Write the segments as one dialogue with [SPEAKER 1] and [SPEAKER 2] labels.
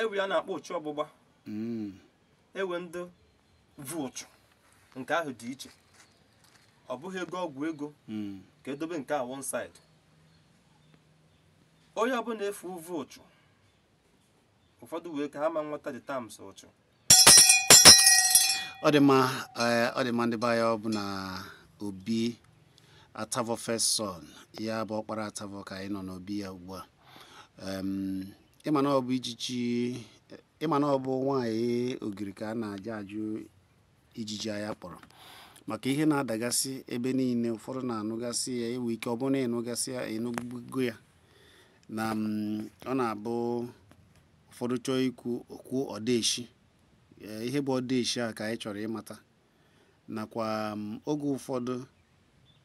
[SPEAKER 1] Ewe ya na-akpọ ụchụ ọgbụgba. Ewe ndị vu ụchụ, nke ahụ dị iche. Ọ bụghị ego ọgwụ ego. Ka edobe nke a one side. Onye ọbụla efu uvu ụchụ, ụfọdụ wee ka ha ma nweta the terms ụchụ.
[SPEAKER 2] Ọ dị mma, ọ dị mma. Ndị be anyị, ọ bụ na obi Atavo First Son, ya bụ ọkpara Atavo, ka anyị nọ n'obi ya ugbu a. Ịma na ọ bụ ijiji, ịma na ọ bụ nwaanyị ogiri ka a na-aja ajụ ijiji anya kpọrọ maka ihe na-adagasị ebe niile. Ụfọdụ na-anụgasị ya, ewe ike ọ bụrụ na ịnụgasị ya, ịnụgo ya na ọ na-abụ ụfọdụ chọọ ikwu okwu ọdeshi. Ihe bụ ọdeshi a ka anyị chọrọ ịmata, nakwa oge ụfọdụ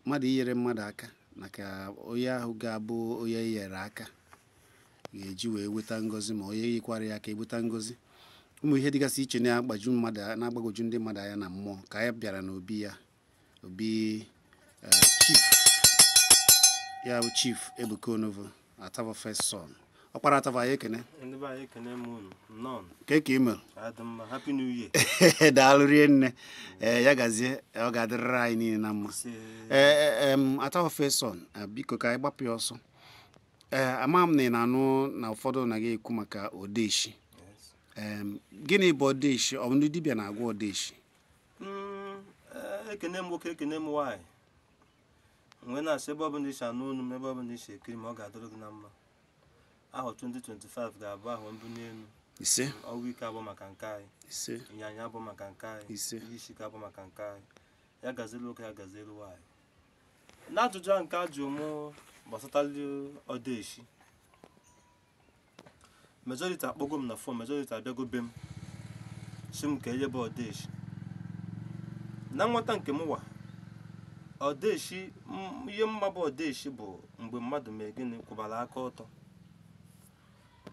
[SPEAKER 2] mmadụ inyere mmadụ aka na ka onye ahụ ga-abụ onye e nyere aka ga-eji wee weta ngọzi, ma onye yikwara ya aka ebute ngọzi. Ụmụ ihe dịgasị iche na-agbaju mmadụ, na-agbagwoju ndị mmadụ anya na mmụọ, ka anyị bịara n'obi ya, obi chief, ya bụ Chief Ebuka Onovo, Atavo First Son, ọkpara Atavo. Anyị ekene.
[SPEAKER 1] Ndị be anyị, ekene m unu, nnọọ.
[SPEAKER 2] Ka ị mere?
[SPEAKER 1] Adị mma. Happy New Year.
[SPEAKER 2] Daalụ rie nne. Ee, ya gazie, ọ ga-adịrịrị anyị niile na mma.
[SPEAKER 1] Ise.
[SPEAKER 2] Ee, Atavo First Son, biko, ka anyị gbapụ ya ọsọ. Ee, ama m na ị na-anụ na ụfọdụ na-aga ekwu maka odeshi.
[SPEAKER 1] Yes.
[SPEAKER 2] Gịnị bụ odeshi? Ọ bụ ndị dibịa na-agwa odeshi?
[SPEAKER 1] Ekene m nwoke, ekene m nwaanyị. Nwee na-asị, ebe ọbụla isi anụ onu m, ebe ọbụla isi ekiri ma, ọ ga-adịrị gị na mma. Ahọ 2025 ga-abụ ahọ mbuli elu.
[SPEAKER 2] Ise.
[SPEAKER 1] Ọnwụ ike abụ maka nke anyị.
[SPEAKER 2] Ise.
[SPEAKER 1] Ịnyanya abụ maka nke anyị.
[SPEAKER 2] Ise.
[SPEAKER 1] Ihe isi ike abụ maka nke anyị. Ya gazielu nwoke, ya gazielu nwaanyị. N'ajụjụ a nke ajụ mụ gbasatali ọdeshi, majority akpọgo m na phone, majority abịago be m si m ka enye bụ ọdeshi. Na nghọta nke m wa ọdeshi, ihe mma bụ ọdeshi bụ mgbe mmadụ mee gịnị, kwụbara aka ọtọ,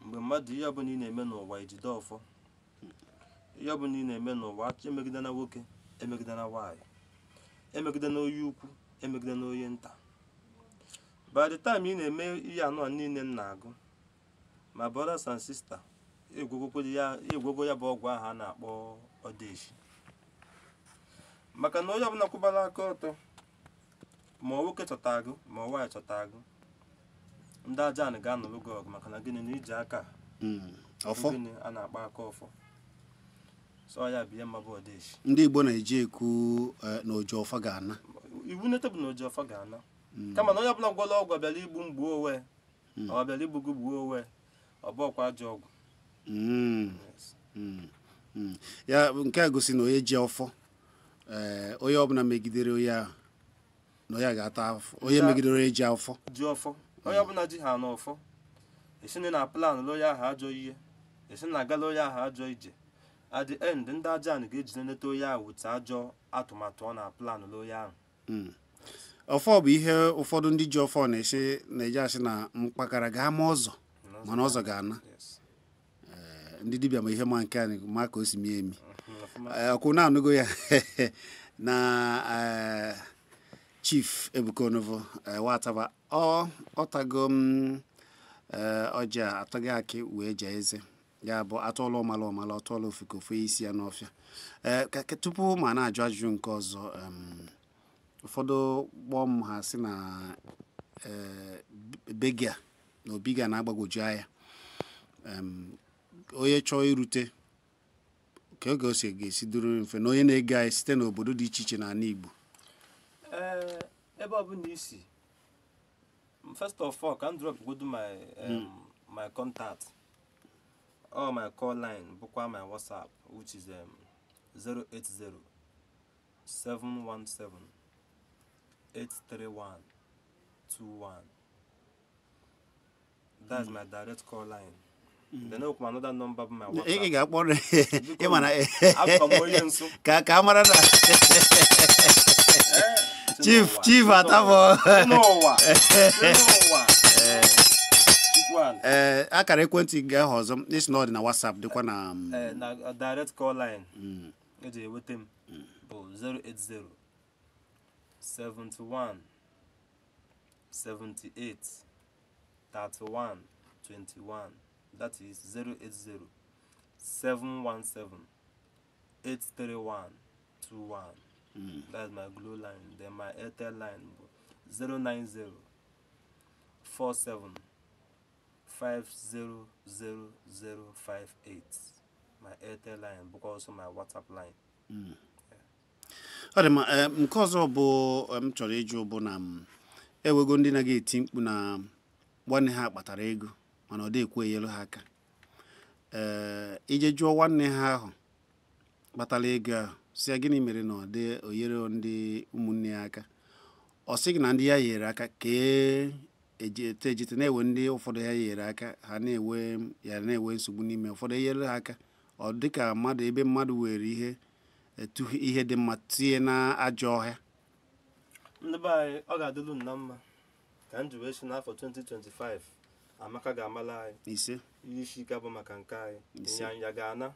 [SPEAKER 1] mgbe mmadụ, ihe ọbụla ị na-eme n'ụwa, ejide ọfọ. Ihe ọbụla ị na-eme n'ụwa, achọ emegide na nwoke, emegide na nwaanyị, emegide na onye ukwu, emegide na onye nta. By the time ị na-eme ihe anọ a niile m na-agụ, ma brothers and sister, egwogokwa ya, egwogo ya bụ ọgwụ ahụ a na-akpọ ọdeshi, maka na onye ọbụla kwụbara aka ọtọ, ma ọ nwoke chọta agụ, ma ọ nwaanyị chọta agụ, ndị aja anị ga-anọlụ gị ọgụ. Maka na gịnị? Na iji aka
[SPEAKER 2] Ọfọ.
[SPEAKER 1] Gịnị a na-akpọ aka ọfọ sọ ya bụ ihe mma bụ ọdeshi.
[SPEAKER 2] Ndị Igbo na-eji ekwu na oji ọfọ ga-ana.
[SPEAKER 1] Iwu nete bụ na oji ọfọ ga-ana, kama na onye ọbụla gwọrọ ọgwụ bịara igbu m gbuo onwe, ọ bịara igbu gị gbuo onwe, ọ bụ ọkwa ajọ ọgwụ. Yes.
[SPEAKER 2] Ya nke a gosi na onye ji ọfọ, onye ọbụla megidere onye ahụ, na onye a ga-ata afọ. Onye megidere onye ji afọ.
[SPEAKER 1] Ji ọfọ, onye ọbụla ji ha n'ọfọ, esi na plan onye ahụ ajọ ihe, esi na agala onye ahụ ajọ ije, at the end ndị aja anị ga-ejide nleta onye ahụ wute ajọ atụmatụ ọ na plan onye ahụ.
[SPEAKER 2] Ọfọ bụ ihe ụfọdụ ndị ji ọfọ na-esi na-eji asị na mkpakara ga-ama ọzọ, mana ọzọ ga-ana.
[SPEAKER 1] Yes.
[SPEAKER 2] Ndị dibịa ma ihe ma nke a ma ka o si mie emi.
[SPEAKER 1] Ọfụma.
[SPEAKER 2] Ọkwụ na-anụgo ya na Chief Ebuka Onovo, Wataba, ọ ọtago m ọjị a ataghị akị wee jee eze ya bụ atụọla ọmala ọmala, ọtụọla ofufe ofe isi ya n'ọfịa. Tupu ma na-ajụ ajụjụ nke ọzọ, ụfọdụ kpọọ m, ha sị na be gị a na obi gị a na-agbagwoju anya. Onye chọọ irute ka oge o si ga-esi duru mfe na onye na-ege anyị site n'obodo dị iche iche n'ala Igbo?
[SPEAKER 1] Ee, ebe ọbụla isi, first of all, ka m drop godu my contact or my call line, bụkwa my WhatsApp, which is 080 717 831 21. That's my direct call line. Then okwu another number bụ my
[SPEAKER 2] Ị
[SPEAKER 1] WhatsApp.
[SPEAKER 2] ga-akpọ ịma na
[SPEAKER 1] Abụkwa m onye nso.
[SPEAKER 2] ka a mara na Chief Chief Atavo.
[SPEAKER 1] N'ụwa n'ụwa. Chukwu ala.
[SPEAKER 2] Ee, akara ekwentị gị ahụ ọzọ, isi na ọ dị na WhatsApp, dịkwa na
[SPEAKER 1] Eh, na direct call line eji enweta m bụ 080 71 78 31 21. That is 080 717 831 21. That's my Glo line. Then my Airtel line bụ 090 47 500058. My Airtel line bụkwa also my WhatsApp line.
[SPEAKER 2] Ọ dị mma. Nke ọzọ bụ m chọrọ ịjụ bụ na m ewego ndị na-aga eti mkpu na nwanne ha kpatara ego, mana ọ dị ekwe enyelu ha aka. Ije jụọ nwanne ha ahụ kpatara ego ahụ, si ya gịnị mere na ọ dị oyere ndị ụmụnne ya aka, ọ sị gị na ndị ya nyere aka ka ejete ejete na-ewe ndị ụfọdụ ya nyere aka, ha na-ewe ya na-ewe nsogbu n'ime ụfọdụ enyere ha aka. Ọ dịka mmadụ ebe mmadụ were ihe etu ihe dị mma tinye na ajọ ọhịa.
[SPEAKER 1] Ndị be anyị, ọ ga-adịlu na mma ka m ji wee si n'afọ 2025 amaka ga-amala anyị.
[SPEAKER 2] Ise.
[SPEAKER 1] Ihe isi ike bụ maka nke anyị.
[SPEAKER 2] Ise.
[SPEAKER 1] Ịnyanya ga-ana.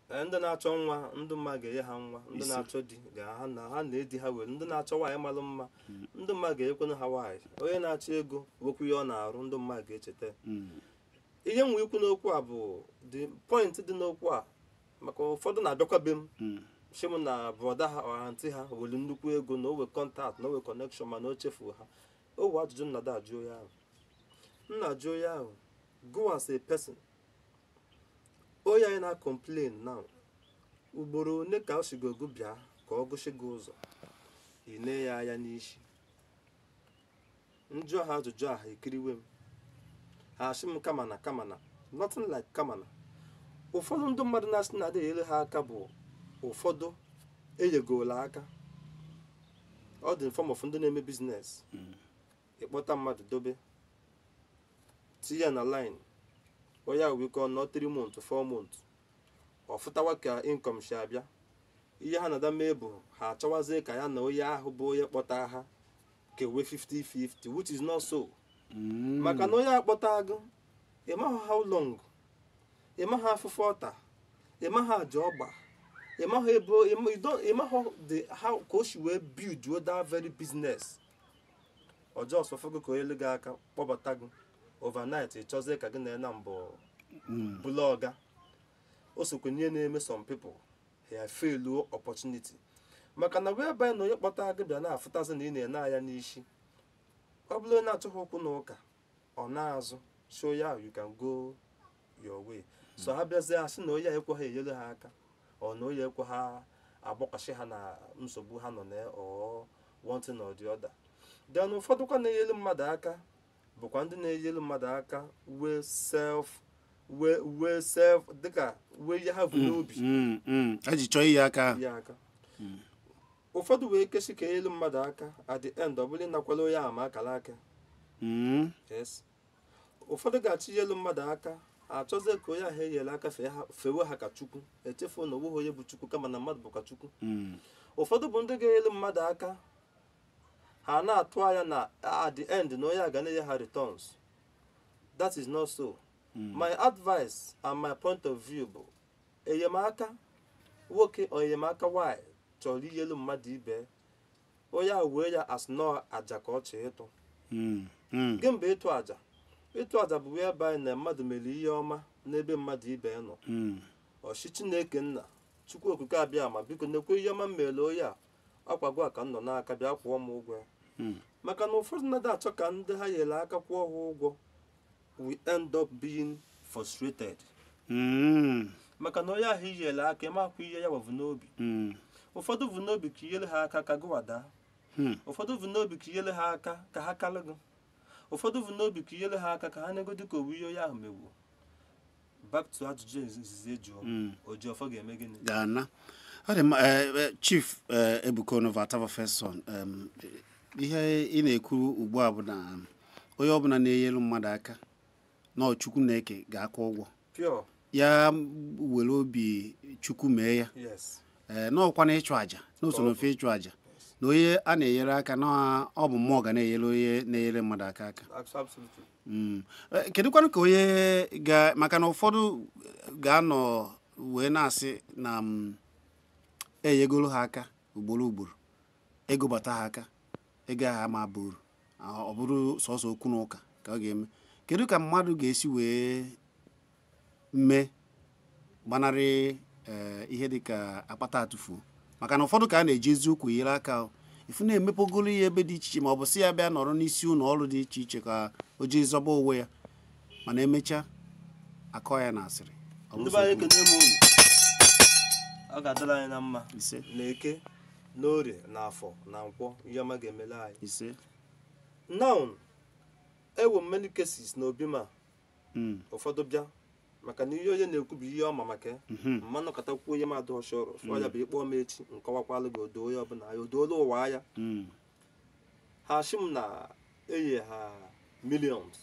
[SPEAKER 1] Ndị na-achọ nwa, ndị mma ga-enye ha nwa. Ndị
[SPEAKER 2] Ise.
[SPEAKER 1] na-achọ di ga ha na ha na-edi ha were. Ndị na-achọ nwaanyị malụ mma, ndị mma ga-enyekwanụ ha nwaanyị. Onye na-achọ ego wekwu ihe ọ na-arụ, ndị mma ga-echeta. Ihe nwe ikwu n'okwu a bụ the point dị n'okwu a, maka ụfọdụ na-abịakwa be m sị m na brother ha or aunty ha were nnukwu ego, na o we contact, na o we connection, mana o chefuo ha. O we ajụjụ nna da ajụ onye ahụ, nna ajụ onye ahụ, go as a person, onye anyị na-complain now, ugboro one ka o sigogo bịa ka ọ gụsị gị ụzọ, ị nee ya anya n'isi? Njụọ ha ajụjụ a, ha ekiriwe m, ha asị m kama na kama na nothing like kama na. Ụfọdụ ndị mmadụ na-asị na adịghị enyere ha aka bụ ụfọdụ enyegoola aka. Ọ dị in form of ndị na-eme business, ịkpọta mmadụ dobe, tinye ya na line, onye ahụ wike nọ 3 months, 4 months, ọ fụtawa ka income si abịa. Ihe ha na-ada mee bụ ha achọwazie ka ya na onye ahụ bụ onye kpọta ha kewe 50-50, which is not so, maka na onye akpọta agụ, ịmaghị how long, ịmaghị afụfụ ọta, ịmaghị aja ọgba, ịmaghị ebe ịmaghị the how ka o si wee build that very business. Ọjọọ sọfọ gị ka onye elu gị aka kpọbata gị overnight, ị chọzie ka gị na ya na mbụ bụla ọga. O sokwa n'ihe na-eme some people ha fail opportunity, maka na whereby na onye kpọta gị bịa na-afụtazi na ị na-ene anya n'isi. Ọ bụrụ onye na-achọghị okwu na ụka, ọ na-azụ show ya, you can go your way. So ha bịazie asị na onye a ekwe ha enyere ha aka, ọ na onye ekwe ha agbakọsị ha na nsogbu ha nọ na or one thing or the other. Then ụfọdụ kwa na-enyere mmadụ aka bụkwa ndị na-enyere mmadụ aka wee self wee self dịka wee ihe ha bụ n'obi.
[SPEAKER 2] Eji chọọ inye aka.
[SPEAKER 1] Ihe aka ụfọdụ wee kesi ka enyere mmadụ aka, at the end ọ bụrụ ịnakwala onye ahụ ma akara aka. Yes, ụfọdụ ga-achọ inyelu mmadụ aka, achọzie ka onye ahụ enyere aka fewe ha ka Chukwu, echefuo na onweghị onye bụ Chukwu, kama na mmadụ bụkwa Chukwu. Ụfọdụ bụ ndị ga-enyelu mmadụ aka, ha na-atụ anya na at the end na onye a ga na-enye ha returns. That is not so. My advice and my point of view bụ enyemaka nwoke or enyemaka nwanyị chọrọ inyelu mmadụ ibe, onye a wee ya as nọọ aja ka ọ chọọ ịtụ. Gị mgbe ịtụ aja, ịtụ aja bụ whereby na mmadụ mere ihe ọma n'ebe mmadụ ibe ya nọ, ọchị Chineke nna, Chukwu okike abịa ma biko nekwe ihe ọma m mere onye a, akwago a ka m nọ n'aka, bịa kwụọ m ụgwọ ya. Maka na ụfọdụ na achọ ka ndị ha nyere aka kwụọ ha ụgwọ, we end up being frustrated, maka na onye ahụ inyere aka, ịmakwa ihe ya wavụ n'obi. Ụfọdụ bụ n'obi ka inyere ha aka ka gụwa daa. Ụfọdụ bụ n'obi ka inyere ha aka ka ha kalụ gị. Ụfọdụ bụ n'obi ka inyere ha aka ka ha nego dịka owu ihe onye ahụ megbuo. Back to ajụjụ izizi jụọ, Ojiọfọ ga-eme gịnị?
[SPEAKER 2] Ga-ana. Ọ dị mma. Chief Ebuka Onovo, Atavo First Son, ihe ị na-ekwu ugbu a bụ na onye ọbụla na-enyelu mmadụ aka na ọ Chukwu na-eke ga-akwụ ụgwọ.
[SPEAKER 1] Pure.
[SPEAKER 2] Ya were obi Chukwu mee ya.
[SPEAKER 1] Yes.
[SPEAKER 2] Ee, n'ọkwa na ịchụ àjà n'usoro mfe ịchụ àjà na onye a na-enyere aka na ọ bụ mmụọ ga na-enyere onye na-enyere mmadụ aka aka.
[SPEAKER 1] Absolutely.
[SPEAKER 2] Kedụkwanụ ka onye ga, maka na ụfọdụ ga-anọ wee na-asị na m enyegoro ha aka ugboro ugboro, ego bata ha aka, ego ha ma buru, ọ bụrụ sọsọ okwu na ụka ka ọ ga-eme. Kedu ka mmadụ ga-esi wee mee gbanarị ihe dịka akpata atụfuo, maka na ụfọdụ ka a na-eji eziokwu yere aka ifu na-emepegoro ya ebe dị iche iche, ma ọ bụ si ya bịa nọrọ n'isi ụlọ ọrụ dị iche iche ka o jee zọba onwe ya, mana emechaa akọ ya na asịrị.
[SPEAKER 1] Ndị be anyị, ekene m unu. Ọ ga-adịrị anyị na mma.
[SPEAKER 2] Ise.
[SPEAKER 1] Na Eke, na Orie, na Afọ, na Nkwọ, ihe ọma ga-emele anyị.
[SPEAKER 2] Ise.
[SPEAKER 1] Now, ewe many cases na obi ma ụfọdụ bịa maka na ihe onye na-ekwu bụ ihe ọma maka ya. Mmanụ katakwuo onye m adụ ọshọrọ fụọ ya bụ ịkpọọ m echi nkọwakwalụ gị odo onye ọbụla ya odoola ụwa ya. Ha asị m na enye ha millions,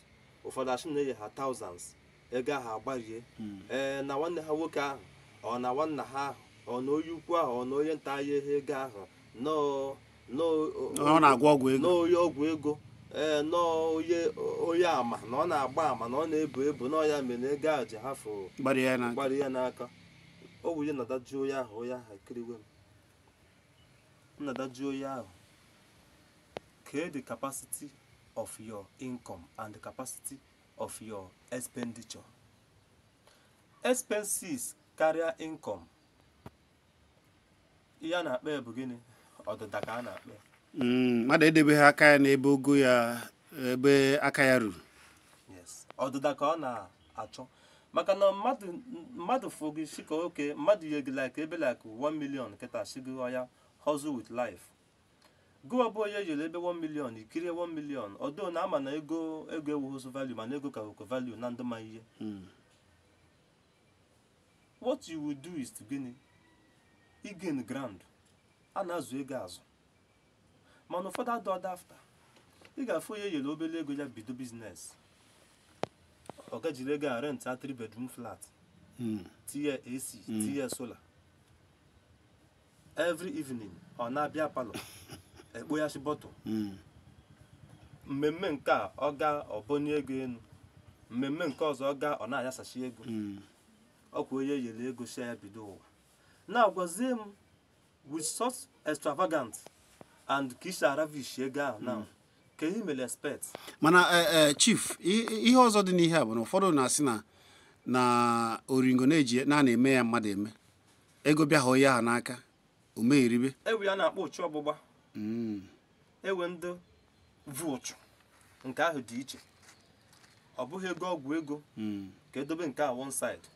[SPEAKER 1] ụfọdụ asị m na enye ha thousands, ego ahụ agbarie. Ee, na nwanne ha nwoke ahụ, ọ na nwanna ha ahụ, ọ na onye ukwu ahụ, ọ na onye nta ahịa ihe ego ahụ nọọ
[SPEAKER 2] ọ na-agwọ ọgwụ ego,
[SPEAKER 1] n'onye ọgwụ ego, ee, n'onye onye ama na ọ na-agba ama na ọ na-ebu ebu na ọ ya mere na ego ahụ ji hafụ
[SPEAKER 2] gbara ya n'aka.
[SPEAKER 1] Gbara ya n'aka. O wunye na-adajuo onye ahụ, onye ahụ ekiriwe m na-adajuo onye ahụ. Kee the capacity of your income and the capacity of your expenditure. Expenses karịa income, ihe a na-akpa ya bụ gịnị? Ọdịda ka a na-akpa ya.
[SPEAKER 2] Mmadụ edebeghị aka ya n'ebe ogo ya, ebe aka ya ruru.
[SPEAKER 1] Yes, ọdịda ka ọ na-achọ, maka na mmadụ fụ gị si ka oke mmadụ nye gị like ebe like 1 million kịta, si gị ọya hustle with life. Gụwa bụ onye yere ebe 1 million, ikirie 1 million, ọdụ na ama na ego ewughịzụ value, mana ego ka nwekwa value na ndị ma ihe. What you will do is to gịnị? Igain ground. A na-azụ ego azụ, mana ụfọdụ adụ ọdụ after ị ga-afụ onye yere obere ego ya bido business, ọ ga jiri ego a rent a 3 bedroom flat, tinye AC, tinye solar. Every evening ọ na-abịa parlour ekpoghachi bottle. Mmemme nke a ọ ga ọbọnye ego elu, mmemme nke ọzọ ọ ga ọ na-ayasachi ego. Ọkwa onye yere ego si ya bido ụwa na-agwazie m with such extravagant and ka isi aravish ego ahụ now, ka ihe mere expect.
[SPEAKER 2] Mana chief, ihe ọzọ dị n'ihe a bụ na ụfọdụ na-asị na oringo na-eji na na-eme ya mmadụ eme ego bịa ha onye ahụ n'aka o megheribe.
[SPEAKER 1] Ewe ya na-akpọ ụchụ ọgbụgba. Ewe ndị vu ụchụ nke ahụ dị iche, ọ bụghị ego ọgwụ ego. Ka edobe nke a one side.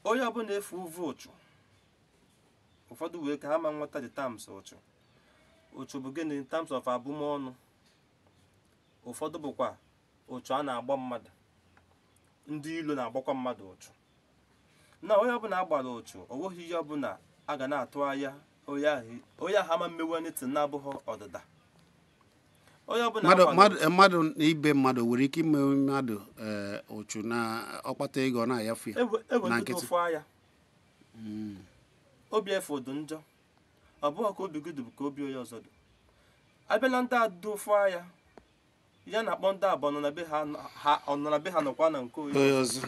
[SPEAKER 1] Onye ọbụla efu vu ụchụ, ụfọdụ wee ka ha ma nweta the terms ụchụ. Ụchụ bụ gịnị in terms of abụmọnụ? Ụfọdụ bụkwa ụchụ a na-agba mmadụ, ndị ilo na-agbakwa mmadụ ụchụ. Na onye ọbụla agbara ụchụ, o nweghị ihe ọbụla a ga na-atụ anya onye ahụ. Onye ahụ ama mmewu anything na-abụghị ọdịda. Onye ọbụla
[SPEAKER 2] mmadụ
[SPEAKER 1] agbara
[SPEAKER 2] mmadụ na ibe mmadụ nwere ike ime mmadụ ụchụ na ọkpata ego ọ na-ayafu ya
[SPEAKER 1] ewe
[SPEAKER 2] na
[SPEAKER 1] ndị dị
[SPEAKER 2] nkịtị.
[SPEAKER 1] Ụfụ anya obi efu dị njọ, ọ bụghị ka obi gị dị bụ ka obi onye ọzọ dị. Abịala ndị a dị ụfụ anya ya na-akpọ ndị abụọ nọ na be ha, ha ọ nọ na be ha nọkwa na nke onye
[SPEAKER 2] onye ọzọ.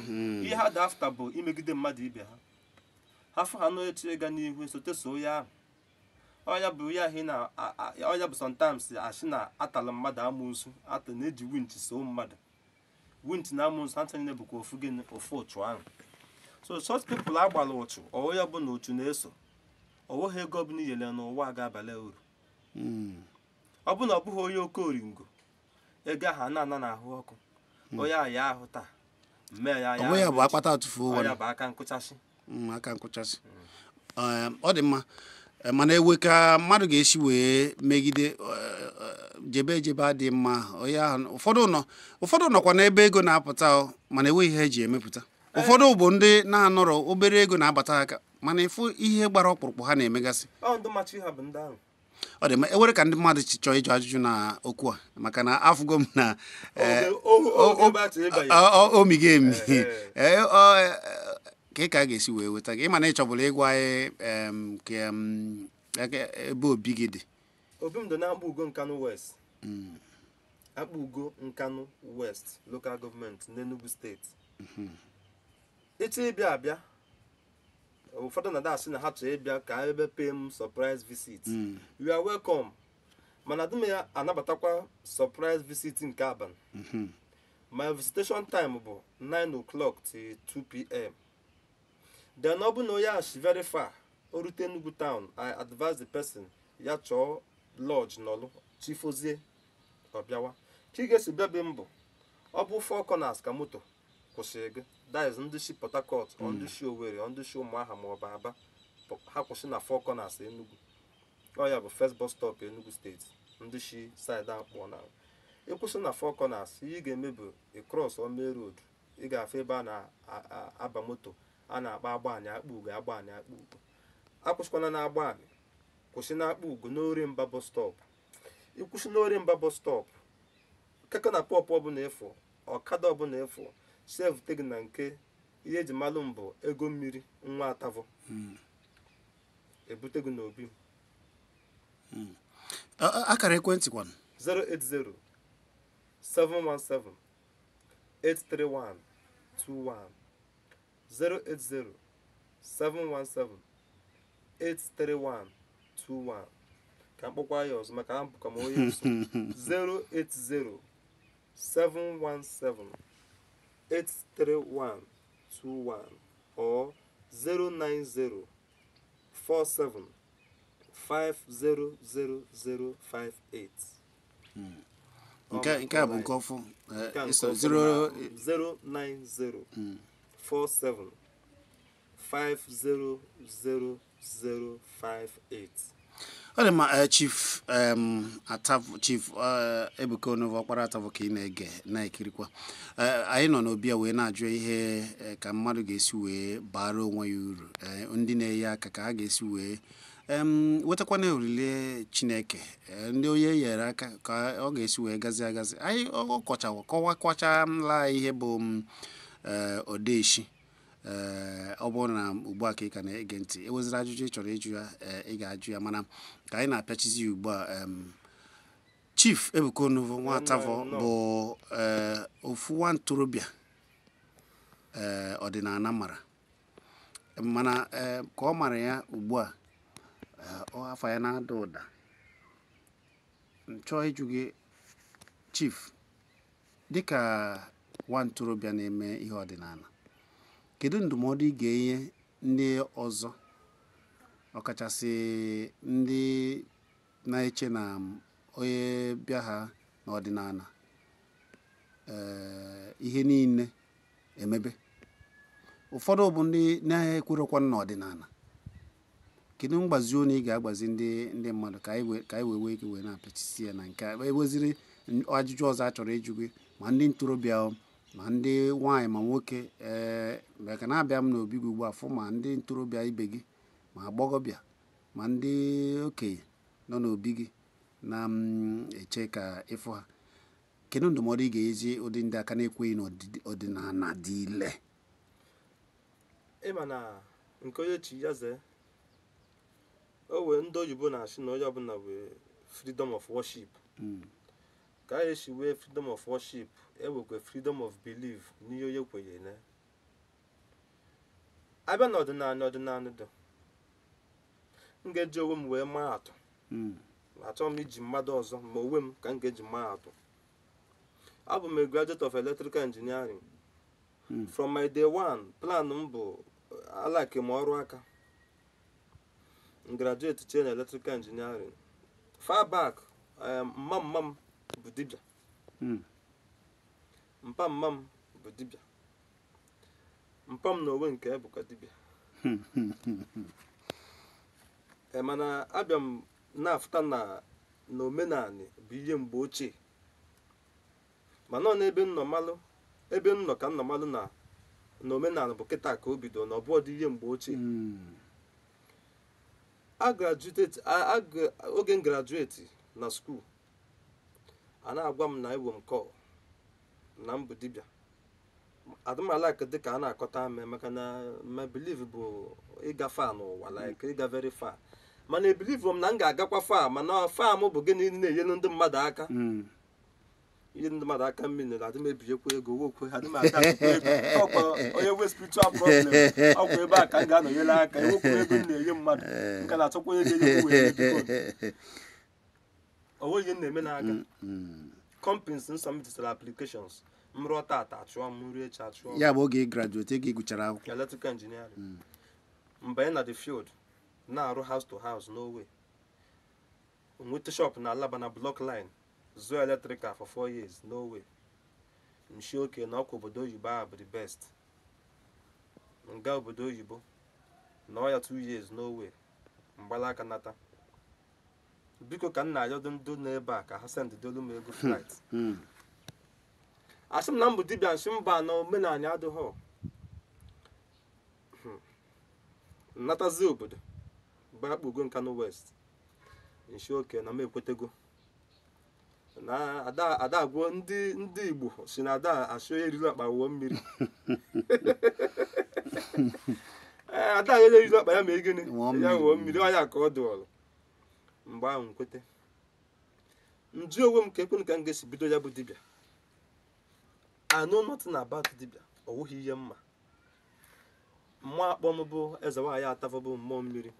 [SPEAKER 1] Ihe ha dị after bụ imegide mmadụ ibe ha. Ha fụ ha n'etu ịga n'ihu esote so onye ahụ. Ọya bụ ya ahụ na ọya bụ sometimes asị na atala mmadụ amụnsu, ata na-eji winch so mmadụ winch na amụnsu ha niile bụkwa ofu gịnị? Ofu ụchụ ahụ. So such people agbara ụchụ, onye ọbụla ụchụ na-eso, onweghị ego ọbụla iyele n'ụwa ga-abalị uru. Ọ bụ na ọ bụghị onye oke oringo, ego ahụ a na-ana n'ahụ ọkụ onye ahụ ya ahụ taa mmee ya.
[SPEAKER 2] Ọ bụ ya bụ akpata atụfuo ụwa.
[SPEAKER 1] Ọ ya bụ aka nkụchasị.
[SPEAKER 2] Aka nkụchasị. Ọ dị mma. Mana ewe ka mmadụ ga-esi wee megide jebe ejebe adị mma onye ahụ. Ụfọdụ nọkwa n'ebe ego na-apụta o, mana enweghị ihe eji emepụta. Ụfọdụ bụ ndị na-anọrọ obere ego na-abata ha aka, mana ịfụ ihe gbara ọkpụrụkpụ ha na-emegasị.
[SPEAKER 1] Ọ ndị machi ha bụ ndị ahụ.
[SPEAKER 2] Ọ dị mma. Ewere ka ndị mmadụ chọọ ịjụ ajụjụ na okwu a, maka na afụgo m na
[SPEAKER 1] Oge ebe a chọrọ ịbanye.
[SPEAKER 2] Omi ga-emi.
[SPEAKER 1] Ehe.
[SPEAKER 2] Ka ị ka a ga-esi wee weta gị, ịma na ị chọbụrụ ịgwa anyị ka ebe obi gị dị.
[SPEAKER 1] Obi m dị na Akpa Ugo Nkanu West, Akpa Ugo Nkanu West Local Government n'Enugu Steeti. Ịchọ ịbịa abịa, ụfọdụ na asị na ha chọrọ ịbịa ka ebe pay m surprise visit, you are welcome, mana adị m ya anabatakwa surprise visit nke abalị. My visitation time bụ 9 o'clock till 2 p.m. Then ọ bụ na onye a si very far, o rute Enugu town, I advise the person ya chọọ lodge nọlụ chifozie ọ bịawa. Ka ị ga-esi bịa be m bụ ọ bụ Four Corners ka moto kwụsịrị gị, that is ndị si Port Harcourt or ndị si Owerri or ndị si Ụmụahịa ma ọ bụ Aba, ha kwụsị na Four Corners Enugu. Ọ ya bụ first bus stop Enugu steeti, ndị si side akpọ na ịkwụsị na Four Corners. Ihe ị ga-eme bụ ị cross main road, ị ga-afụ ebe a na-aba moto a na-akpa Agbani Akpa Ugo, Agbani Akpa Ugo. Akwụsịkwana na Agbani, kwụsị na Akpa Ugo n'Oremba bus stop. Ịkwụsị n'Oremba bus stop, keke na pọpụ ọbụla ịfụ, ọkada ọbụla ịfụ, sevute gị na nke ihe eji malụ mbụ ego mmiri nwa Atavọ, ebute gị n'obi m.
[SPEAKER 2] Akara ekwentị kwanụ?
[SPEAKER 1] 080 717 831 21, 080 717 831 21. Ka m kpọkwa ya ọzọ maka abụkwa m onye nso. 080 717 831 21 or 090 47 500058.
[SPEAKER 2] Nke a bụ nke ọfụ.
[SPEAKER 1] Nke a nke
[SPEAKER 2] Iso
[SPEAKER 1] ọfụ
[SPEAKER 2] zero
[SPEAKER 1] na 090 47 500058.
[SPEAKER 2] Ọ dị mma. Chief Atavọ, Chief Ebuka Onovo, Ọkpara Atavọ, ka ị na-ege na-ekirikwa. Anyị nọ n'obi a wee na-ajụ ihe ka mmadụ ga-esi wee bara onwe ya uru, ndị na-enye aka ka ha ga-esi wee wetakwana olile Chineke, ndị onye nyere aka ka ọ ga-esi wee gazi agazi. Anyị ọ kọchawa kọwakọchala ihe bụ odeshi. Ọ bụrụ na ugbu a ka ị ka na-ege ntị, eweziri ajụjụ ị chọrọ ịjụ ya, ị ga-ajụ ya, mana ka anyị na-apịachizi ya ugbu a, Chief Ebuka Onovo nwa Atavọ
[SPEAKER 1] Nnọọ.
[SPEAKER 2] bụ ofu nwa ntorobịa ọdịnala mara mana ka ọ mara ya ugbu a, ọ afọ ya na-ada ụda. M chọọ ịjụ gị, Chief, dịka nwa ntorobịa na-eme ihe ọdịnala, kedu ndụmọdụ ị ga-enye ndị ọzọ, ọkachasị ndị na-eche na onye bịa ha n'ọdịnala, ihe niile emebe? Ụfọdụ bụ ndị na-ekwerekwa n'ọdịnala. Kedu mgbazi onye ị ga-agbazi ndị mmadụ ka anyị wee nwee ike wee na-apịachisi ya na nke a? Eweziri ajụjụ ọzọ a chọrọ ịjụ gị, ma ndị ntorobịa o, ma ndị nwaanyị ma nwoke, maka na-abịa m n'obi gị ugbu a fụ ma ndị ntorobịa ibe gị ma agbọghọbịa ma ndị okenye nọ n'obi gị na m eche ka ịfụ ha, kedu ndụmọdụ ị ga-ezi ụdị ndị aka na-ekweghị n'ọdịnala dị ile?
[SPEAKER 1] Ịma na nke onye chi ya zee. O wee ndị oyibo na-asị na onye ọbụla wee freedom of worship. Ka a esi wee freedom of worship, ewekwe freedom of belief n'ihe onye kwenyere na ya. Abịa n'ọdịnala, ọdịnala dị, m ga-eji onwe m wee maa atụ. Achọghị m iji mmadụ ọzọ, ma onwe m ka m ga-eji maa atụ. Abụ m a graduate of electrical engineering. From my day one, plan m bụ alike m ọrụ aka. M graduate chee na electrical engineering. Far back, mma m bụ dibịa. Mpa mma m bụ dibịa, mpa m na onwe nke ya bụkwa dibịa. Mana abịa m na-afụta na omenanị bụ ihe mgbe ochie, mana ọ n'ebe m nọ malụ, ebe m nọ ka m nọ malụ na omenala bụ kịta ka o bido, na ọ bụ ọdị ihe mgbe ochie. A graduate oge m graduate na school, a na-agwa m na ewe m call na m bụ dibịa. Adịmalak dị ka a na-akọta ame, maka na my belief bụ ịga far n'ụwa, like ịga very far, mana ebelieve m na m ga-agakwa far, mana far m bụ gịnị? Na-enyelu ndị mmadụ aka. Ihe ndị mmadụ aka mmiri na adị m ebinyekwa ego wokwe, adị m ata akwụkwọ ego. Ọkwa onye nwe spiritual problem, ọkwa ebe a ka m ga-anọnyere aka ewepụ ego m na-enye mmadụ, m ka na-achọkwa onye ga-enyekwu wee biko. O nweghị ihe m na-eme n'aka. Companies m submitted applications, M rụọ tata, achụọ m, nri echi, achụọ m.
[SPEAKER 2] Ya bụ oge ị graduate, oge ị gụchara akwụkwọ.
[SPEAKER 1] Electrical engineering. Mbanye na the field na-arụ house to house, no way. Nweta shop na Alaba na block line, zụọ electrical for 4 years, no way. Nshi oke na ọkwa obodo oyibo ahụ bụ the best. Nga obodo oyibo nọọ ya 2 years, no way. Mgbalaka nata. Biko, ka m na-ayọdo ndị n'ebe a ka ha sendidolu m ego flight. Asị m na m bụ dibịa nshi mba na omenala adịghọ. Nnatazi obodo gbakpugo Nkanu West, nshi oke na m ekwetego na ada ada agwọ. Ndị Igbo si na ada asị onye eriri akpa wụọ mmiri. Ee, ada onye eriri akpa ya mee gịnị?
[SPEAKER 2] Wụọ
[SPEAKER 1] Ya
[SPEAKER 2] mmiri.
[SPEAKER 1] Wụọ mmiri. Ọ ya ka ọ dụọlụ mgbe ahụ nkwete nju onwe m ka ekwenu ka m ga-esi bido ya bụ dibịa. I know nothing about dibịa. Ọ wụghị ihe mma mmụọ akpọ m bụ eze nwaanyị Atavọ bụ mmụọ mmiri,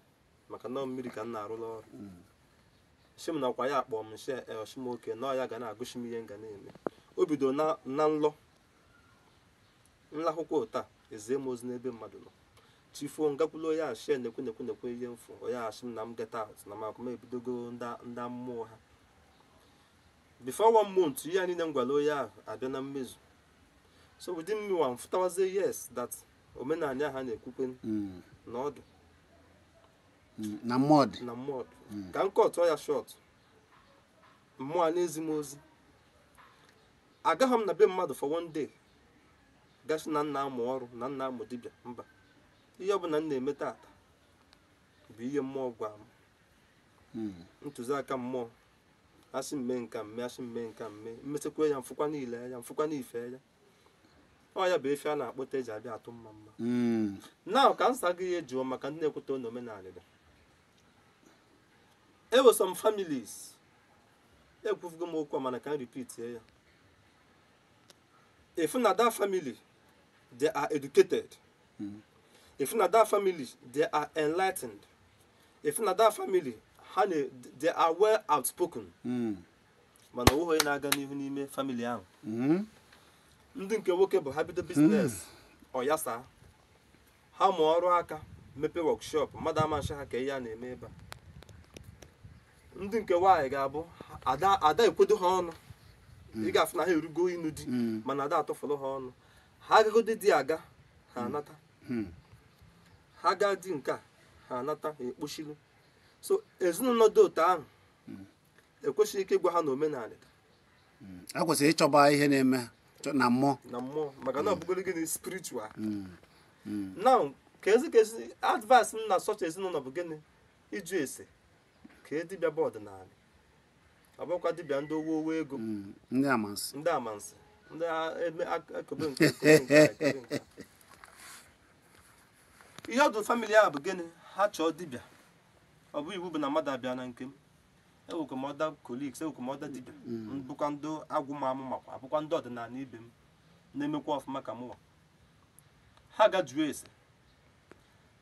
[SPEAKER 1] maka na ọ mmiri ka m na-arụrụ ọrụ. Si m nakwa ya akpọ m nshi oshimoke na ọ ya ga na-agụsi m ihe m ga na-eme. O bido na nlọ nlakwụkwọ ụta ezie m ozi n'ebe mmadụ nọ. Chifuo ngakwulu onye a shie nekwe nekwe nekwe ihe mfu. Onye asị m na m get out, na m akụma ebidogo ndị mmụọ ha. Before one month, ihe a niile m gwara onye ahụ abịa na mmezu. So within me one fụtawazie, yes, that omenala ha na-ekwukwe na ọdụ
[SPEAKER 2] Na mmụọ dị.
[SPEAKER 1] Na mmụọ dị. Ka m kọtụọ ya short, mmụọ a na-ezi m ozi, agaghị m na be mmadụ for one day gasị na nna amụ ọrụ na nna amụ dibịa. Mba, ihe ọbụla m na-eme tata bụ ihe mmụọ gwa m. Ntụziaka mmụọ, asị m mee nka mme, asị m mee nka mme, mmesịkwa ya mfụkwa niile ya mfụkwa n'ife ya. Ọ ya bụ efi a na-akpọta eji abịa atụ mma mma. Now, ka nsa gị ihe jụọ maka ndị na-ekweta n'omenala dị. E some families, ekwufugo m okwu a, mana ka m repeat ya. If na that family they are educated, if na that family they are enlightened, if na that family ha na they are well outspoken, mana onweghị onye na-aga n'ihu n'ime family ahụ. Ndị nke nwoke bụ ha bido business, ọ yasa ha mụọ ọrụ aka, mepee workshop, mmadụ amasị ha ka ihe a na-eme ebe a. Ndị nke nwaanyị ga-abụ ada ada ekwedo ha ọnụ. Ị ga-afụ na ha erugo ịnụ di, mana ada atụfụrụ ha ọnụ. Ha agagodi di aga, ha anata. Ha gaa di nke a, ha anata, ha ekpochilu. So ezinụlọ dị otu ahụ ekwesịghị ike ịgwa ha na omenala dị.
[SPEAKER 2] A kwesịrị ịchọba ihe na-eme na mmụọ.
[SPEAKER 1] Na mmụọ, maka na ọ bụgoro gịnị? Spiritual. Now, ka ezi advice m na such ezinụlọ bụ gịnị? Ịjụ ese ka e dibịa bụ ọdịnala, ọ bụrụkwa dibịa ndị owo owo ego.
[SPEAKER 2] Ndị amasị.
[SPEAKER 1] Ndị amansi, ndị eme ekobe nke ekobe nke a, ekobe nke a. Ihe ọdụ family ahụ bụ gịnị? Ha chọọ dibịa, ọ bụ iwu bụ na mmadụ abịa na nke m. Ewekwa m other colleagues, ewekwa m other dibịa bụkwa ndị agwụ m amụ, makwa abụkwa ndị ọdịnala ibe m na-emekwa ọfụma ka mụwa. Ha ga jụọ ese,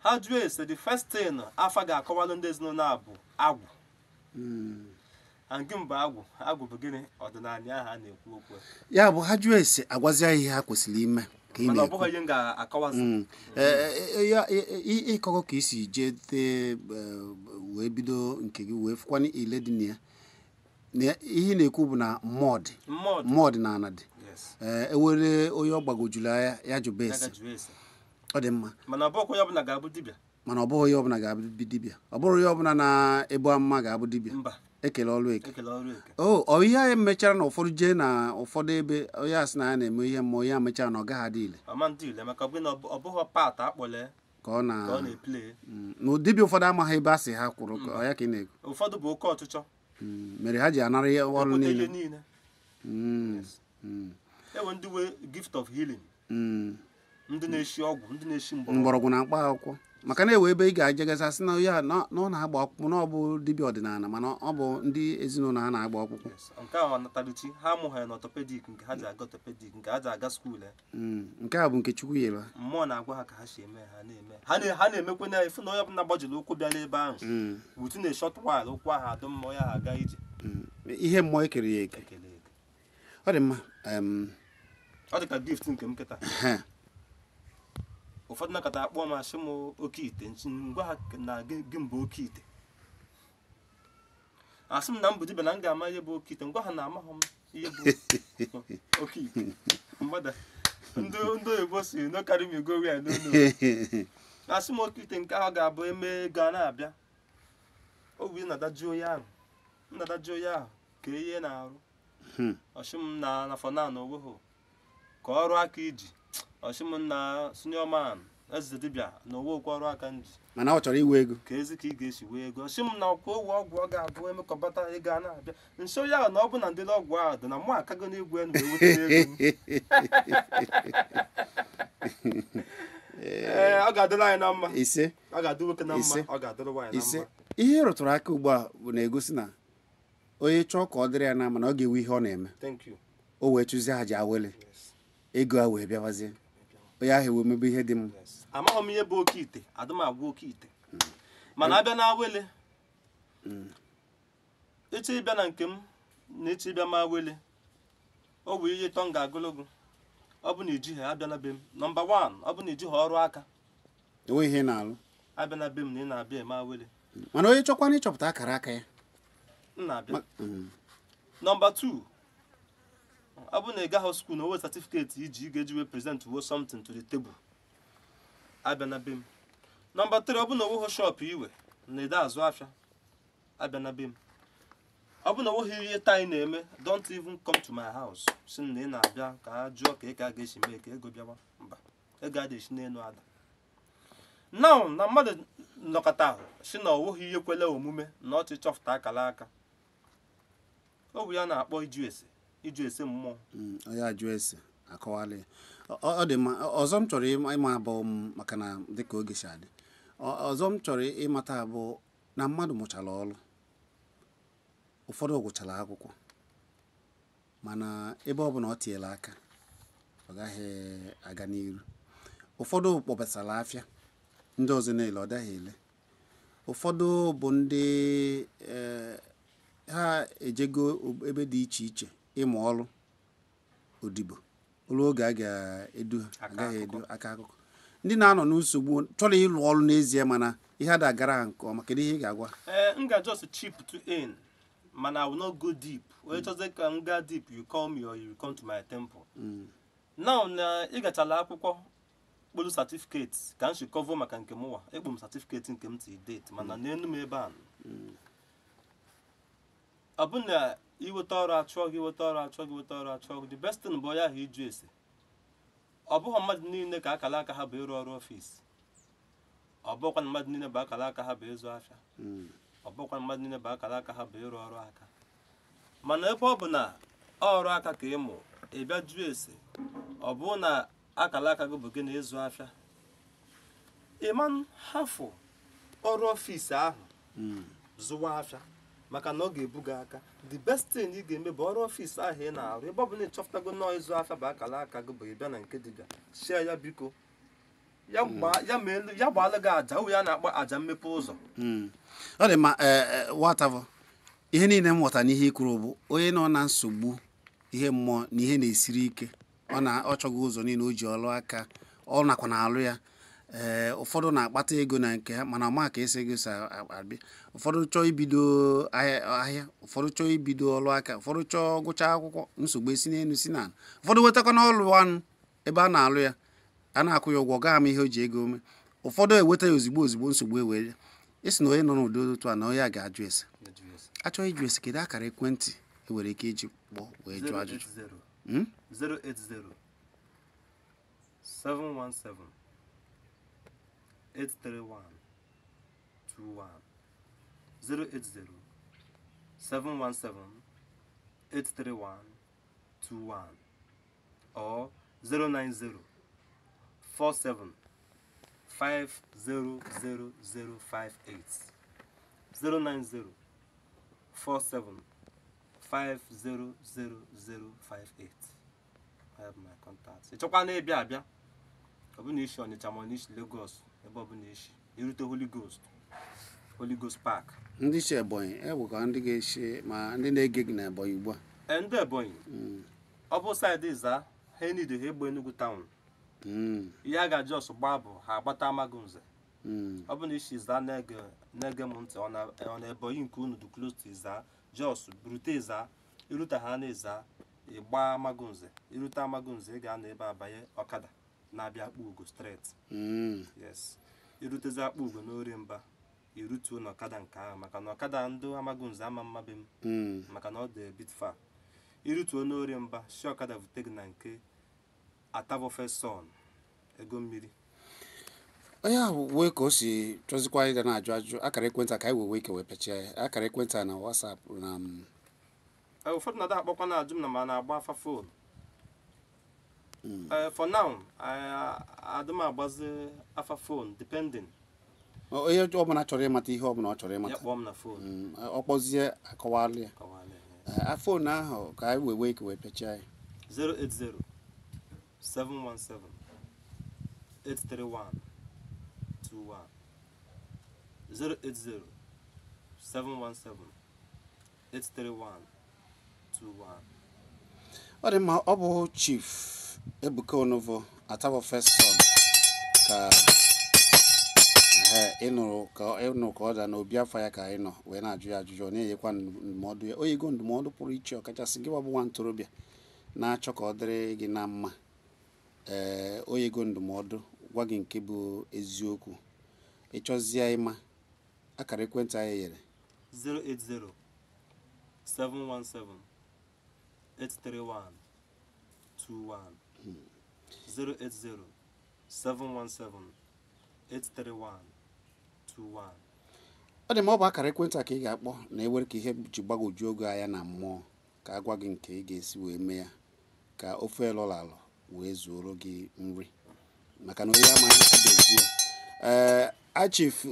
[SPEAKER 1] ha jụọ ese, the first thing afa ga-akọwalụ ndị ezinụlọ a bụ agwụ. And gịnị bụ agwụ? Agwụ bụ gịnị? Ọdịnala ahụ a na-ekwu okwu ya.
[SPEAKER 2] Ya bụ ha jụọ ese, agwazi ya ihe ha kwesịrị ime ka ị
[SPEAKER 1] Mana ọ
[SPEAKER 2] na-ekwu.
[SPEAKER 1] bụghị ihe m ga-akọwazi.
[SPEAKER 2] Ee, ịkọkọ ka isi jee tee wee bido nke gị, wee fụkwana ile dị na ya. Na ihe ị na-ekwu bụ na mmụọ dị.
[SPEAKER 1] Mmụọ dị.
[SPEAKER 2] Mmụọ dị na ana dị.
[SPEAKER 1] Yes.
[SPEAKER 2] Ee, ewere onye ọ gbagojuru anya ya jụba
[SPEAKER 1] Ya
[SPEAKER 2] ese.
[SPEAKER 1] ga jụọ ese.
[SPEAKER 2] Ọ dị mma.
[SPEAKER 1] Mana ọ bụghị onye ọbụla ga-abụ dibịa.
[SPEAKER 2] Mana ọ bụghị onye ọbụla ga-abụ dibịa, ọ bụrụ onye ọbụla na-ebu amụma ga-abụ dibịa.
[SPEAKER 1] Mba.
[SPEAKER 2] Ekele ọlụ eke.
[SPEAKER 1] Ekele ọrụ eke.
[SPEAKER 2] O ọ ihe anyị mechara na ụfọdụ jee na ụfọdụ ebe, onye asị na ya na-eme ihe mmụọ ya, mechara na ọ gaghị adị ile.
[SPEAKER 1] Ọma ndị ile, maka ọ bụ na ọ bụghị part akpọle
[SPEAKER 2] ka ọ na
[SPEAKER 1] ka ọ na-eplay.
[SPEAKER 2] Na dibịa ụfọdụ amaghị ebe a sị ha kwụrụ, ka ọ ya ka ị na-ekwu.
[SPEAKER 1] Ụfọdụ bụ oke ọchịchọ.
[SPEAKER 2] Mere ha ji anara ihe ọrụ
[SPEAKER 1] ekwute ihe
[SPEAKER 2] niile.
[SPEAKER 1] Niile. Enwe ndị nwe gift of healing, ndị na-eshi ọgwụ, ndị na-eshi mgbọrọgwụ.
[SPEAKER 2] Mgbọrọgwụ na mkpa akwụkwọ, maka na ewe ebe ị ga-ejegasị asị na ya na ọ na-agba ọkpụkpụ, na ọ bụ dibịa ọdịnala, mana ọ bụ ndị ezinụlọ ha na-agba ọkpụkpụ.
[SPEAKER 1] Yes. Nke ahụ anataluchi ha amụghị na orthopedic, nke ha ji aga orthopedic, nke ha ji aga school ya.
[SPEAKER 2] Nke a bụ nke Chukwu nyere ha.
[SPEAKER 1] Mmụọ na-agwa ha ka ha si eme, ha na-eme. Ha na-emekwe na ifu na onye ọbụla gbajiri ụkwụ bịara ebe ahụ, within a short while ụkwụ ahụ adụ mma, onye ahụ aga ije.
[SPEAKER 2] Ihe mmụọ ekere ya eke.
[SPEAKER 1] Ekele eke.
[SPEAKER 2] Ọ dị mma.
[SPEAKER 1] Ọ dị ka gift nke m kịta.
[SPEAKER 2] Ehe.
[SPEAKER 1] Ụfọdụ nakọta akpọ m asị m oke ite, nchi ngwa ha na gị mbụ oke ite, asị m na m bụ dibịa na m ga-ama ihe bụ oke ite, ngwa ha na amaghị m ihe bụ oke ite. Mgbada ndị oyibo si no carry me go where I no know. Asị m oke ite nke ahụ ga-abụ eme ego a na-abịa obi nadajuo ya ahụ, nnadajuo ya ahụ ka ihe na-arụ. Ọsị m na na for now na onweghị ka ọrụ aka iji. Ọsị m na senior man eze dibịa na onwekwa ọrụ aka nji.
[SPEAKER 2] Mana ọ chọrọ iwe ego.
[SPEAKER 1] Ka ezi ka ị ga-esi wee ego. Ọsị m na ọkwa owu ọgwụ ọ ga-abụ emekọbata ego a na-abịa nso ya na ọ bụ na ndịrị ọgwụ ahụ dị na mụ akago n'igwe wee weta ego m. Ee, ọ ga-adịrị anyị na mma.
[SPEAKER 2] Ise.
[SPEAKER 1] Ọ ga-adị nwoke na mma.
[SPEAKER 2] Ise.
[SPEAKER 1] Ọ ga-adịrị nwaanyị na
[SPEAKER 2] Ise.
[SPEAKER 1] mma.
[SPEAKER 2] Ihe ị rụtụrụ aka ugbu a bụ na-egosi na onye chọọ ka ọ dịrị ya na mma na ọ ga-ewe ihe ọ na-eme.
[SPEAKER 1] Thank you.
[SPEAKER 2] O wee chụzie aja awele.
[SPEAKER 1] Yes.
[SPEAKER 2] Ego a wee bịawazie, onye ahụ ewe mebe ihe dị mma.
[SPEAKER 1] Yes. Amaghị m ihe bụ oke ite, adị m agwa oke ite, mana abịa na awele, ịchọ ịbịa na nke m na ịchọ ịbịa ma awele, ọ bụ ihe tọ m ga-agụlụgụ. Ọ bụ na iji ha abịa na be m, number 1, ọ bụ na iji ha ọrụ aka.
[SPEAKER 2] Enweghị ihe ị na-alụ.
[SPEAKER 1] Abịa na be m na ị na-abịa eme awele.
[SPEAKER 2] Mana onye chọkwana ịchọpụta akara aka ya,
[SPEAKER 1] M na-abịa. Number 2, ọ bụ na ị gaghị school na owe certificate iji ị ga-eji wee present wo something to the table, abịa na be m. Number 3, ọ bụ na onweghị shop iwe na ede azụ afịa, abịa na be m. Ọ bụ na onweghị ihe taa ị na-eme, don't even come to my house si na ị na-abịa ka a jụọ ka ị ka ga-esi mee ka ego bịawa. Mba, ego adịghị esi n'elu ada. Now na mmadụ nọkọta si na onweghị ihe kwele omume na ọ chọpụta akara aka, ọ bụ ya na-akpọ iju ese, iju ese mmụọ.
[SPEAKER 2] Onye ajụ ese akọwala ya. Ọ dị mma. Ọzọ m chọrọ ịma bụ maka na dịka oge si adị, ọzọ m chọrọ ịmata bụ na mmadụ mụchara ọrụ, ụfọdụ gụchara akwụkwọ, mana ebe ọ bụ na ọ tinyere aka ọ gaghị aga n'iru. Ụfọdụ kpọbasara afịa, ndị ọzọ na-ele ọ daghị ele. Ụfọdụ bụ ndị ha ejego ebe dị iche iche ịmụ ọrụ odibo, olu oge a ga-edu ha agaghị edu aka akụkọ. Ndị na-anọ n'nsogbu chọrọ ịlụ ọrụ n'ezie mana ihe ada agara ha nke ọma, kedu ihe ị ga-agwa?
[SPEAKER 1] Ee, m ga-just chip to in, mana I will not go deep. Onye chọzie ka m gaa deep, you call me or you come to my temple. Now na ị gachala akwụkwọ kpolu certificate ka m si cover maka nke mụwa, ekpo m certificate nke m till date, mana n'enu m ebe a. Ọ bụ na iweta ọrụ achụọ gị, iweta ọrụ achụọ gị, iweta ọrụ achụọ gị, the best thing bụ onye ahụ iju ese. Ọ bụghị mmadụ niile ka akara aka ha bụ ịrụ ọrụ ọfịs, ọ bụghịkwa na mmadụ niile bụ akara aka ha bụ ịzụ afịa, ọ bụghịkwa na mmadụ niile bụ akara aka ha bụ ịrụ ọrụ aka. Mana ebe ọ bụ na ọrụ aka ka ịmụ, ị bịa jụọ ese, ọ bụ na akara aka gị bụ gị na ịzụ afịa, ịma hafụ ọrụ ọfịs ahụ zụwa afịa, maka na ọ ga-ebu gị aka. The best thing ị ga-eme bụ ọrụ ọfịs ahụ ị na-arụ, ebe ọ bụ na ị chọpụtago nọọ ịzụ afịa bụ akara aka gị, bụ ị bịa na nke dibịa share ya, biko ya gbaala gị aja, ọ ya na-akpọ aja mmepe ụzọ.
[SPEAKER 2] Ọ dị mma. Nwatavọ, ihe niile m ghọtara n'ihe i kwuru bụ onye nọ na nsogbu ihe mmụọ na ihe na-esiri ike, ọ chọghị ụzọ niile o ji ọlụ aka, ọ nakwa na-alụ ya. Ee, ụfọdụ na-akpata ego na nke ha mana ọma ka esi ego si abịa. Ụfọdụ chọọ ibido ahịa, ụfọdụ chọọ ibido ọlụ aka, ụfọdụ chọọ gụchaa akwụkwọ, nsogbu esi n'elu si n'ala. Ụfọdụ wetakwa n'ọlụ anụ ebe a na-alụ ya, a na-akwụ ya ụgwọ, gaa ama ihe o ji ego mee. Ụfọdụ eweta ya ozigbo ozigbo, nsogbu ewee ya. Isi na onye nọ n'ụdị otu a na onye a ga-ajụ ese, achọghị ịjụ ese, kedu akara ekwentị e nwere ike iji kpọọ wee jụọ ajụjụ?
[SPEAKER 1] 080 717 831 21, 080 717 831 21 or 090 47 500058, 090 47 500058. I have my contacts. Ị chọkwa na ịbịa abịa, ọ bụ na isi Ọnịcha ma ọ na isi Lagos, ebe ọ bụ na isi irute Holy Ghost, Holy Ghost Park.
[SPEAKER 2] Ndị si Ebonyi ewekwa ndị ga-esi ma ndị na-ege gị na Ebonyi ugbu a.
[SPEAKER 1] Ndị Ebonyi, ọ bụ side Ịza Ha enido ha egbe Enugu town. Ihe a ga-ajụ ọsọ gbaa bụ ha agbata Amagunze. Ọ bụ na isi Ịza na-ege m ntị, ọ na Ebonyi nke unu dị close to Ịza, jos rute Ịza, irute ha na Ịza, ịgba Amagunze, irute Amagunze, ị ga-anọ ebe a banye ọkada na-abịa Akpa Ugo straight. Yes, irutezi Akpa Ugo n'Orie Mba, irutuo n'ọkada nke ahụ, maka na ọkada ndị Amagunze ama mma be m, maka na ọ dị a bit far. Irutuo n'Orie Mba, si ọkada vute gị na nke Atavo First Son, ego mmiri.
[SPEAKER 2] Onye ahụ wee ka o si chọzikwa ịga na-ajụ ajụjụ akara ekwentị a ka anyị wee wee ike wee pechie ya. Akara ekwentị a na WhatsApp na
[SPEAKER 1] Ụfọdụ na-ada akpọkwa na-ajụ m na ma na-agba afa phone. For now, adị m agbazi afa phone, depending.
[SPEAKER 2] Onye ọbụla chọrọ ịmata ihe ọbụla ọ chọrọ
[SPEAKER 1] Ya
[SPEAKER 2] ịmata,
[SPEAKER 1] kpọọ m na phone.
[SPEAKER 2] Ọ kpọzie, akọwalụ ya.
[SPEAKER 1] Kọwala ya.
[SPEAKER 2] A phone ahụ ka anyị wee wee ike wee pechie ya.
[SPEAKER 1] 080 717 831 21, 080 717 831 21.
[SPEAKER 2] Ọ dị mma. Ọ bụ Chief Ebuka Onovo, Atavo First Son, ka ee ịnụrụ ka ọ da n'obi afọ ya ka anyị nọ wee na-ajụ ya ajụjụ. Ọ na-enyekwa ndụmọdụ ya, o nyego ndụmọdụ pụrụ iche, ọkachasị gị bụ nwa ntorobịa na-achọ ka ọ dịrị gị na mma. Ee, o nyego ndụmọdụ, gwa gị nke bụ eziokwu. Ịchọzie ịma akara ekwentị anyị nyere:
[SPEAKER 1] 080 717 831 21, 080 717 831 21.
[SPEAKER 2] Ọ dị ma ọ bụ akara ekwentị a ka ị ga-akpọ na ewere ka ihe ji gbagwoju oge anya na mmụọ, ka a gwa gị nke ị ga-esi wee mee ya ka ofe elọlalụ wee zuoro gị nri, maka na onye amaghị edozi ya. Ee, Chief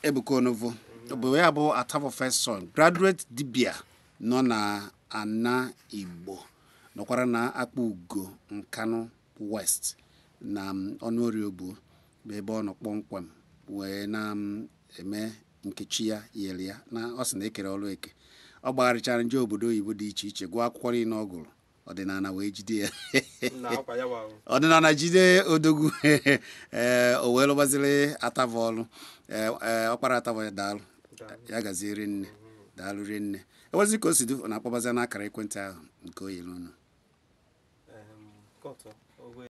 [SPEAKER 2] Ebuka Onovo bụ ya bụ Atavo First Son, graduate dibia nọ na ana Igbo, nọkwara na Akpa Ugo, Nkanụ West, na Ọnụori Obu bụ ebe ọ nọ kpọmkwem wee na-eme nkechi ya yere ya na ọ sị na ekere ọrụ eke. Ọ gbagharịchara nje obodo oyibo dị iche iche, gụọ akwụkwọ niile ọ gụrụ, ọdịnala wee jide ya.
[SPEAKER 1] Na akwa ya wa.
[SPEAKER 2] Ọdịnala jide odogwu. Ee, o wee lụgbaziri Atavo ọrụ. Ee, ọkpara Atavo ya, daalụ. Ya gaziere nne, daalụ rinne. Ewezi ka o si dị na akpọbazi n'akara ekwentị ahụ nke o yiri unu.
[SPEAKER 1] Kọtụ.